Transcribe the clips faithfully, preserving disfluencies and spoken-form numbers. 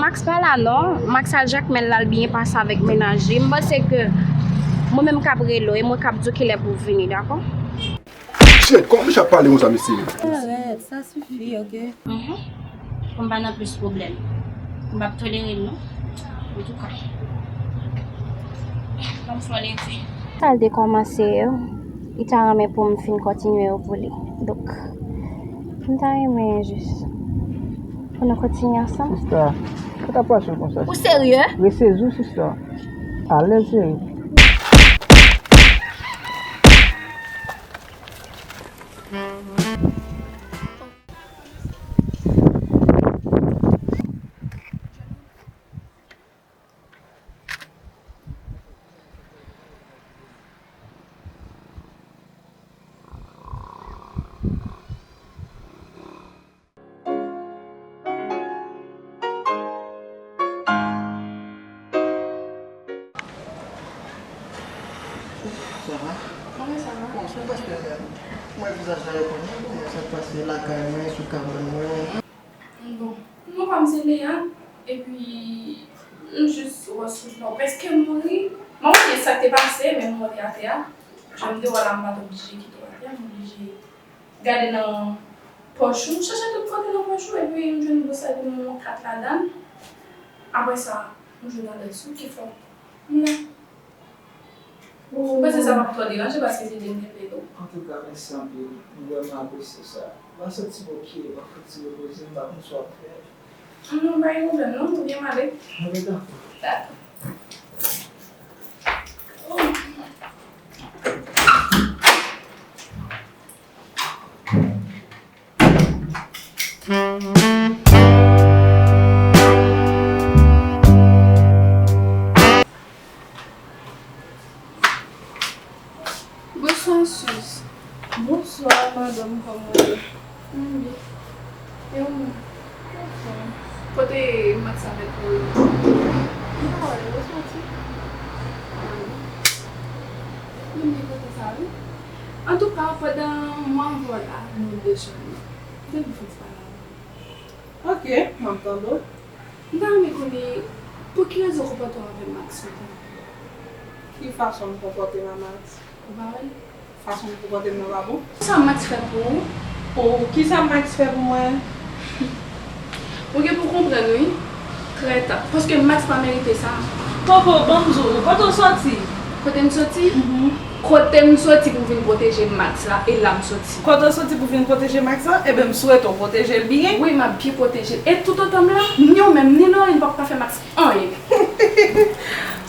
Max pa la non. Max al Jakmèl la, l byen pase avèk mennaj li. M panse ke mwen menm k ap rele w, e mwen k ap di w kilè pou w vini, dakò? Shit, kòman misye ap pale konsa, mesye? Arèt, sa sifi, ok? Mhm. Pou m pa nan plis pwoblèm. M p ap tolere l non. Antouka, ban m fè w leve. Sa l te kòmanse yo, li ta renmen pou m fin kontinye yo pou li. Donk, m ta renmen jis pou nou kontinye ansanm. Sista, sa t ap pase konsa. Ou serye? Resezi w, sista. Alèz, cheri. Sa va? Kòman sa va? Bon, se paske m wè vizaj la yo konnen, bon, sa k pase lakay mwen, sou kabann mwen. Bon, non pa m se Leyann, epi m jis wè sou non prèske mouri. M pa konn sa k te pase, men m monte atè a. Jan m te wè la, m pa t oblije kite w atè a, m oblije gade nan pòch ou, m chèche tout kote nan pòch ou, epi m jwenn bous ak yon kat ladan l. Apre sa, m jwenn adrès ou, ki fè m la. Ou panse sa p ap twò deranje paske se demen pede w? Antouka, mèsi anpil. M vrèman apresye sa. M a soti bòkye, m a fouti repoze, m pa konn sa w ap fè. Non, pa gen pwoblèm non, oubyen m ale? Ale, dakò. Dakò. Bonswa sis. Bonswa madanm, kòman w ye? Mwen byen. E ou menm? Anfòm. Kote Max avèk Lori? M pa wè yo soti. Mwen byen kontan sa wi. Antouka, pandan mwa anvan w la, nou de sèlman. Depi fòs pa la. Ok, m ap tande w. M ta renmen konnen pou ki rezon w konpòte w avè Max konsa? Ki fason m konpòte m a Max? Ou pa wè l? Fason m konpòte m nan pa bon? Kisa Max fè pou ou? Oh, kisa Max fè pou mwen? Ou gen pou w konprann wi. Trè ta. Paske Max pa merite sa. Popo, ban m di w, kote w soti? Kote m soti? Kote m soti pou vin pwoteje Max la, e la m soti. Kote w soti pou vin pwoteje Max la? Ebyen, m swete w pwoteje l byen. Wi, m ap byen pwoteje l. E toutotan m la, ni w menm, ni Lori, n p ap ka fè Max anyen.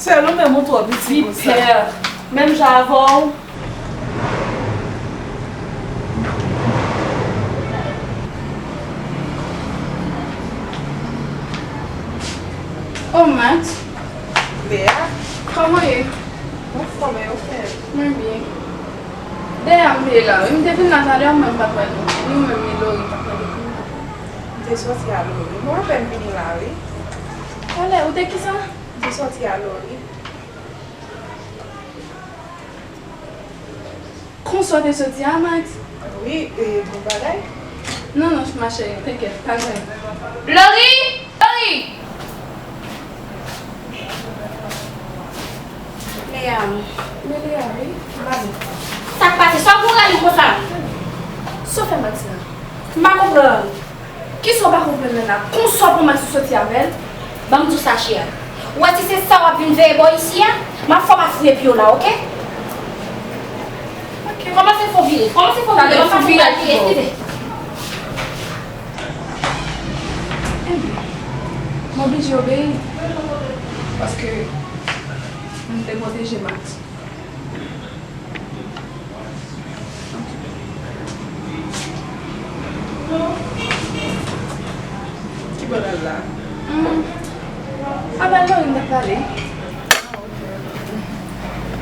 Sèl ou menm ou twò piti pou sa. Menm jan avè w. Oh Max. Lea. Kòman w ye? M anfòm, e ou menm? Mwen byen. Dèyè a m te ye la wi. M te vin la talè a, ou menm m pa t wè nou. Ni ou menm ni Lori m pa t wè depi m te soti a Lori. Mwen apèn vini la wi. Talè, ou te kisa? M te soti a Lori. Konsa w te soti a, Max? Wi, e bon bagay. Non, non, ma chérie, t'inquiète, pa gen anyen. Lori! Lori! Lea, men Lea, wi, m pa byen. Sa k pase? Sa w pou rale m konsa? Sa w fè Max la? M pa konprann. Kisa w pa konprann nan la? Konsa w pran Max ou soti avè l? Ban m di w sa, cheri. Ou wè si se sa w ap vin veye bò isi a, m ap fè w pa fouye pye w la, oke? Oke. Kòmanse fè w vire, kòmanse fè w vire, m ap fè w vire, eskize. Ebyen, m oblije obeyi, paske m te pwoteje Max. Ki bò l al la? Hmm. Avè l Lori m t ap pale.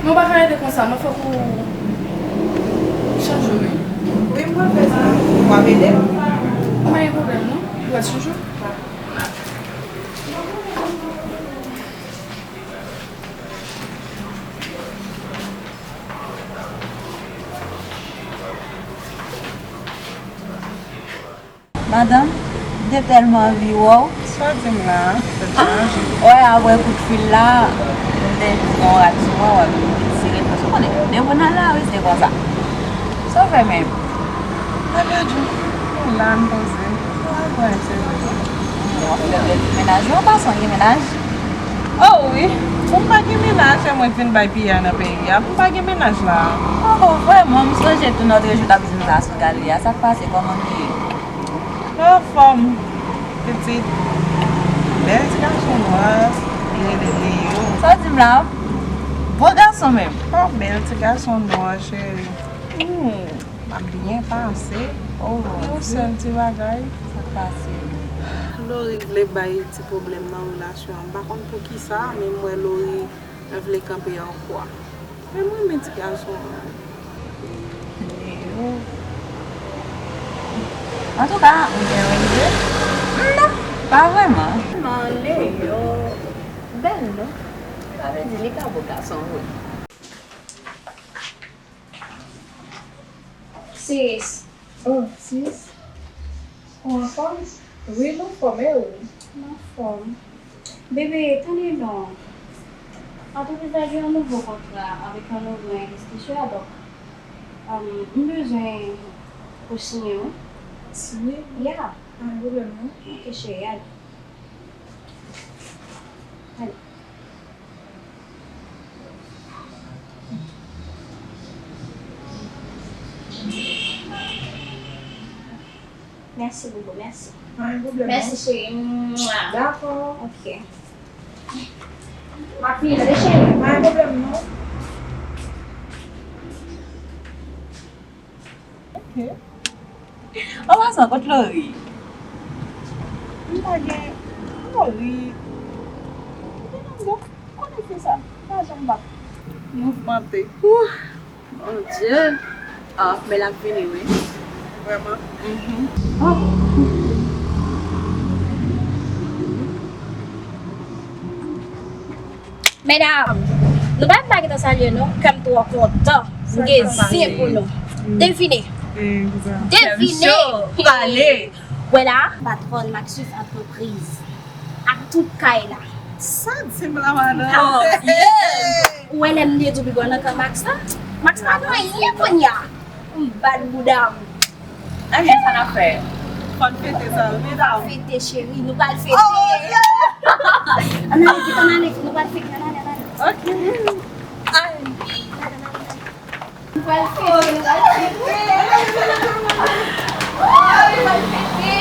Men w pa ka rete konsa non, fòk ou chanje w wi. Wi, m pral fè sa. W ap ede m? Pa gen pwoblèm non. Ou pral chanje w? Madanm, m te tèlman anvi wè w. Sa di m la, tèt chaje. Wè, apre kout fil la, m te jis gen yon rad sou mwen, wè, m tire l, paske w konnen, depi w nan lari, se konsa. Sa w fè menm? Mwen pèdi. M la, m poze. Mwen pran se vre. Mwen fè bèl ti mennaj. Yon gason gen mennaj? Oh wi. Pou m pa gen mennaj, e mwen k vin bay piya nan peyi a. Pou m pa gen mennaj la. Oh, vrèman, m sonje tou lòt jou t ap di m sa sou gade a. Sa k pase? Kòman nou ye? Anfòm, pitit. Bèl ti gason nwa, li rele Leo. Sa w di m la? Bon gason menm. Oh, bèl ti gason nwa, cheri. Hmm. M ap byen pase. Oh, yon sèl ti bagay. Sa k pase? Lori vle bay ti pwoblèm nan relasyon an. M pa konn poukisa, men m wè Lori vle kanpe an kwa. Men m renmen ti gason an. Leo. Antouka, ou gen yon ide? Non, pa vrèman. Non, Leo bèl non. Sa vle di li ka bo gason vre. Sis. Oh, sis. Ou anfòm? Wi, m anfòm, e ou? M anfòm. Bebe, tande non. Antrepriz la gen yon nouvo kontra avèk yon nouvo envestisè, donk, um, m bezwen pou siyen, wi. Siyen? Ya. Pa gen pwoblèm, non. Ok, cheri, ale. Ale. Mèsi boubou, mèsi. Pa gen pwoblèm, non. Mèsi cheri. Mwa. Dakò. Ok. M ap vini, tande cheri. Pa gen pwoblèm, non. Ok. An pasan, kot Lori? M pa gen Lori. M gen nan dòt. Konnen fi sa. Pa janm pa mouvmante. Ouh, mon Dieu. Ah, men l ap vini, wi. Vrèman? Mhm. Oh. Medam, nou pa menm pa gentan salye non, kè m twò kontan, m gen zen pou nou. Devine. Devine. Kè m cho, pale. Wè la, patwòn Maxus antrepriz ak tout kay la. Sa di m la, madanm? Mon Dieu! Ou wè lè m te di w pi gwo nan kan Max la? Max pa gen anyen kounye a. M bat bouda m. Ebyen, sa n ap fè? Fò n fete sa, wi, medam. Fete, cheri, nou pral fete. Oh, mon Dieu! Ann ale vit, ann ale vit, nou pral fete, ann ale, ann ale. Ok. Ay. Nou pral fete, nou pral fete. Nou pral fete.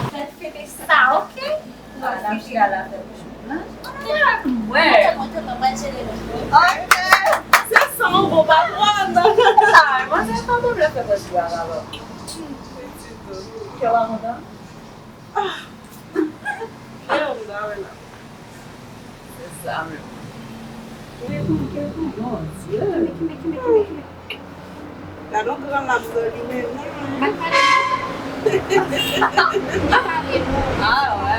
Nou pral fete sa, ok? Madanm Chiyala fè bouch mwen blanch. Mwen, mwen, mwen, mwen, mwen, mwen, mwen. Ok. Se sa yon bon patwòn. Sa, mwen, se pa mwen vle fè bòs yo ala, non. Kè w pa kontan? Ah. Kè w pa kontan, wè la. Se sa menm. Kè kontan, kè kontan, Bondye. Kime, kime, kime, kime, kime. Gade yon gran lap sou li menm. Bat pale non. Bat pale non. Ah, wè.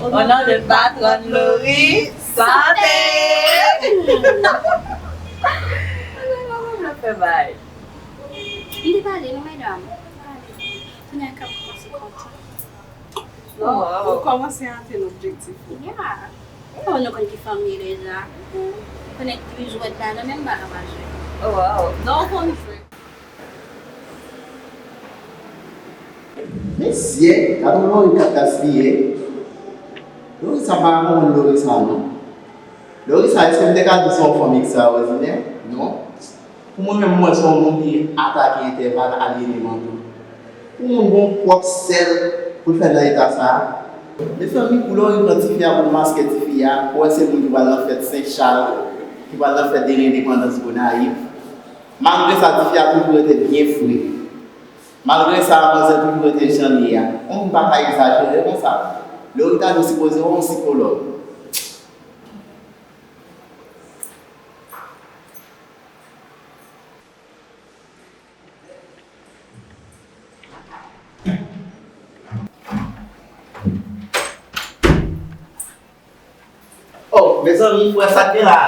O non de patwòn Lori, sante! Mwen fè bay. M te pale non, medam. Kounye a k ap kòmanse kontan. Oh, wow. Ou kòmanse atenn objektif ou. Yeah. Oh, nou konn ki fanmi deja. Konnen ki jwèt la, nou menm pa ka pa jwe. Oh, wow. Non, ou konn jwe. Mesye, gade yon Lori k ap gaspiye. Lori sa pa konn Lori sa, non. Lori sa, èske m te ka di se yon fanm ekstraòdinè? Non. Pou mwen menm, mwen se yon moun ki atake entèval, alyene manto. Pou moun gen yon pwòp sèl pou l fè nan eta sa a. Mezanmi, pou Lori pran tifi a pou l maske tifi a, ou wè se moun ki pral nan fèt Sen Chal, ki pral nan fèt de lendepandans Gonayiv. Malgre sa, tifi a toujou rete byen fre. Malgre sa, manzè toujou rete jan l ye a. Yon moun pa ka egzajere konsa. Lori ta dwe sipoze wè yon sikològ. Oh, mezanmi, frè, sa k gen la?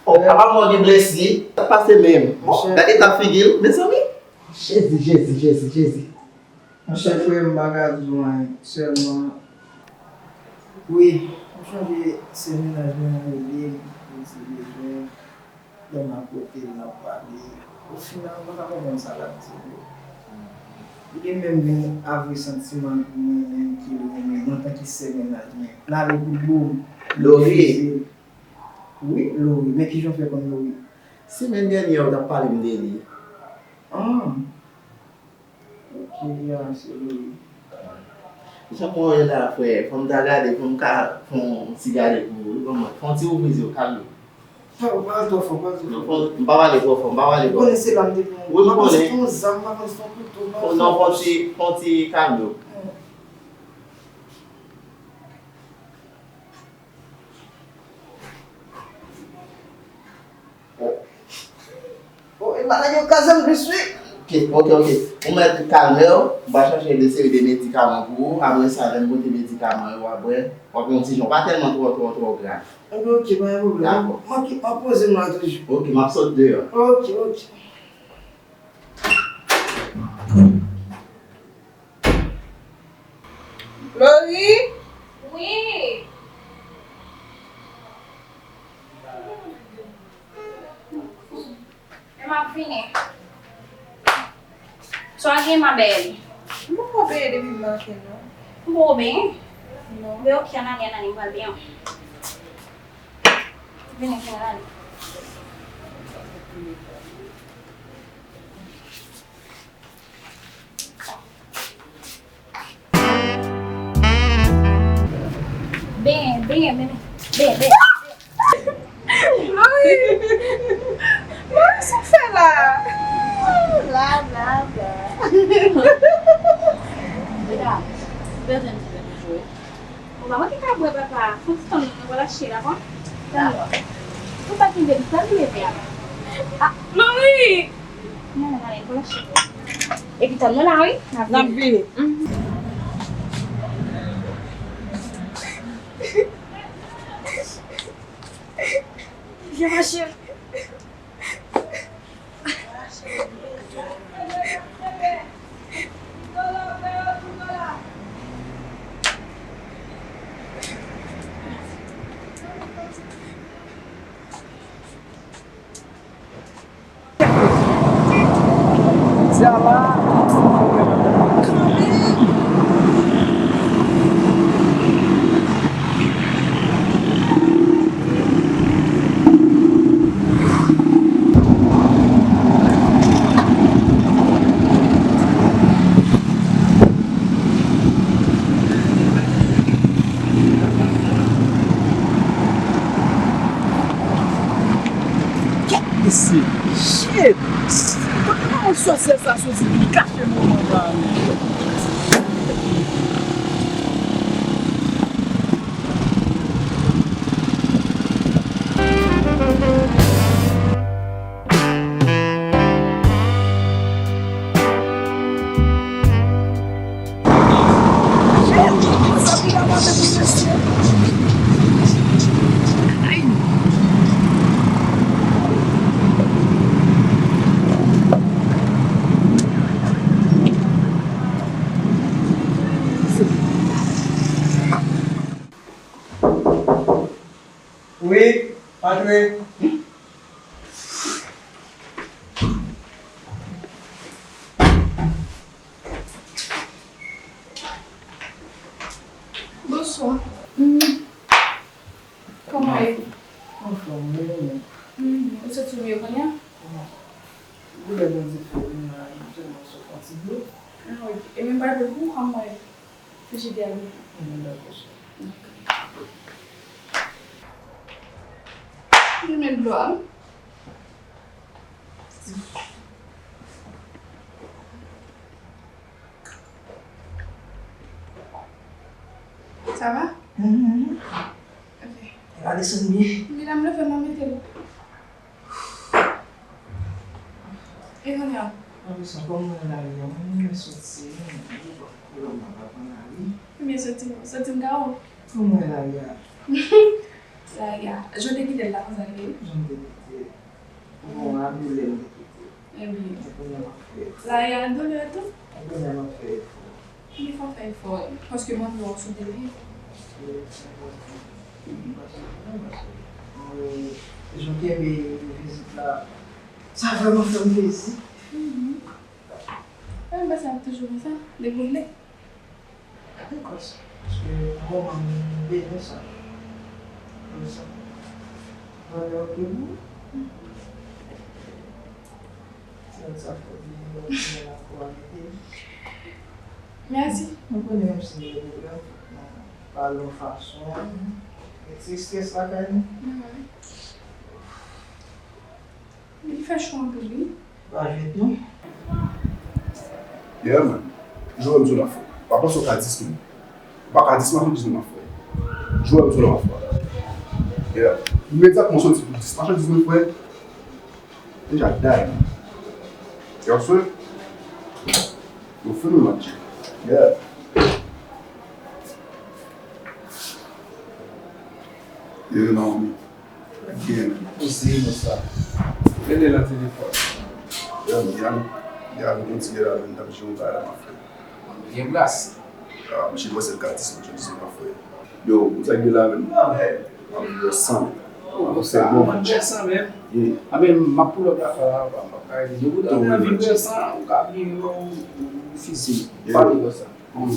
Oh, papa mwen gen blesi. Sa k pase menm? Oh, gade eta figi l, mezanmi. Jezi, Jezi, Jezi, Jezi. Monchè, frè m, m pa ka di w anyen. Sèlman, Wi, m chonje se mennaj mwen rele m, li di bezwen lè m akote l n ap pale. Ofinal, m pa ka konprann sa l ap di vre. Li menm vin avwe santiman l pou mwen menm ke l renmen m antanke sè mennaj mwen. L ale pou l bo m. Lori. Wi, Lori. Men kijan w fè konn Lori? Semèn dènyè, ou t ap pale m de li. Ah. Ok, ya, se Lori. Jan mwen wè la, frè, fò m ta gade, fò m ka fè yon ti gade pou ou, wi, ban mwen. Fè yon ti ouvri zye w, kalme w. Frè, ou pale twò fò, pale twò fò. Non, fò, m pa pale twò fò, m pa pale twò fò. Ou konnen se la m te pran. Wi, m konnen. M pa panse se yon zam, m pa panse se yon kouto, m pa panse se yon wòch. Non, fò ti, fò ti kalme w. Hmm. Oh, e malad yo ka zam plis, wi. Ok, ok, ok. Ou mèt kalme w. M va chache de seri de medikaman pou ou. Apre sa, lè m pote medikaman yo, w ap bwè. W ap yon ti jan. Pa tèlman twò, twò, twò grav. Ok, ok, pa gen pwoblèm. Dakò. M ap, m ap poze m la toujou. Ok, m ap sot deyò. Ok, ok. Lori? Wi. E m ap vini. Sa w gen, ma belle? M poko benyen depi maten, non. M poko benyen? Non. Men ok, ann ale, ann ale, m pral benyen. Vini, vini, ann ale. Benyen, benyen, benyen, benyen, benyen. Lori! Lori, sa w fè la? Bla, bla, bla. Mira, bèl jèn ti nèg ou jwe. Bon, ba mwen ki ka bwè, papa. Fon ti tann mwen, mwen pral achte la, bon. Tann mwen. Ou pa kenbe m, tann mwen, papa. Ah, Lori! Mwen, mwen, mwen pral achte. Epi tann mwen la, wi. N ap vini. N ap vini. Mhm. Vyen, ma chérie. Kèt mesye! Shit! Kote manman sòsyè sa soti vin kache moman sa menm? Wi, antre. Bonswa. Kòman w ye? Anfòm, wi, wi. Ou santi w mye kounye a? Wi. Doulè Bondye fè kounye a, m tèlman sot pran ti dlo. Ah, wi. E men pa dlo pou ou, kòman w ye? Frijidè a vini. Mwen dakò, cheri. Li met dlo a. Ça va? Mhm. Ok. Gade sou byen. Medam, leve, m ap mete l. E kounye a? Mwen bezwen kòm mwen la, mwen soti, mwen bon, lòm nan pa pran la, wi. Ebyen, soti, soti m ka wè w. Kòm mwen la, ya. La, ya. Jan w te kite l la, konsa l ye? Jan m te kite l. Bon, a doulè m te kite l. Ebyen. Se kounye a m ap fè efò. La, ya, doulè tou? Se kounye a m ap fè efò. Ebyen, fò w fè efò, wi. Paske mwen wè w sou tele. Jan kenbe vizit la, sa vrèman fè m plezi. Mwen pa sa ap toujou konsa, depi w vle. Paske bon, mwen beni sa. Beni sa. Valè oke pou ou. Ti nèg sa fò byen, lòt ti nèg la fò arete. Mèsi. Mwen konnen menm si nou gen pwoblèm, fòk nou pale yon fason. Gen ti estrès lakay nou. Li fè cho anpil, wi. Pa jwenn nou. Yeah, man. Jwe m sou la fò. Pa panse w ka dis mwen. Ou pa ka dis machandiz mwen, frè. Jwe m sou la fò. Yeah. Imedyatman soti pou dis machandiz mwen, frè. Deja day. Yo sou. Yo fini match. Yeah. Yo nan mi. Gen. Ou se inosan. Rele nan telefòn. Yo, mi an. Ya, mi kontinye la, men, m t ap jwe yon bagay la, m ap fè. Gen plas. Ah, mwen chita wè se l ka dis mwen, dis mwen frè. Yo, ou sa gen la menm? Mwen vin wè san. Oh, sa, mwen vin wè san menm. Yeah. A men, m ap pull up la fè la, m ap kay. Yo, ou ta vin wè san, ou ka vin wè ou difisil. Yeah. Pa vin wè san. Mm.